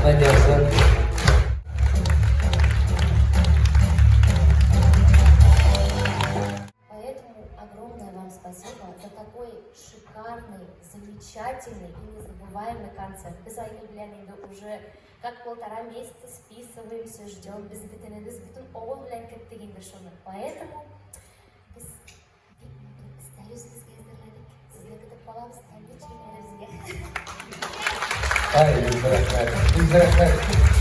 Рәхмәт яусын. Поэтому огромное вам спасибо за такой шикарный, замечательный и незабываемый концерт. Без Айгөл белән инде уже как полтора месяца списываемся, ждем. Без бөтенебез, бөтен авыл белән көттек инде шуны. Поэтому без бик матур өстәл үзебезгә әзерләдек. Сезне көтеп калабыз, тәмле чәйләребезгә. Ай, бик рәхмәт. Бик рәхмәт.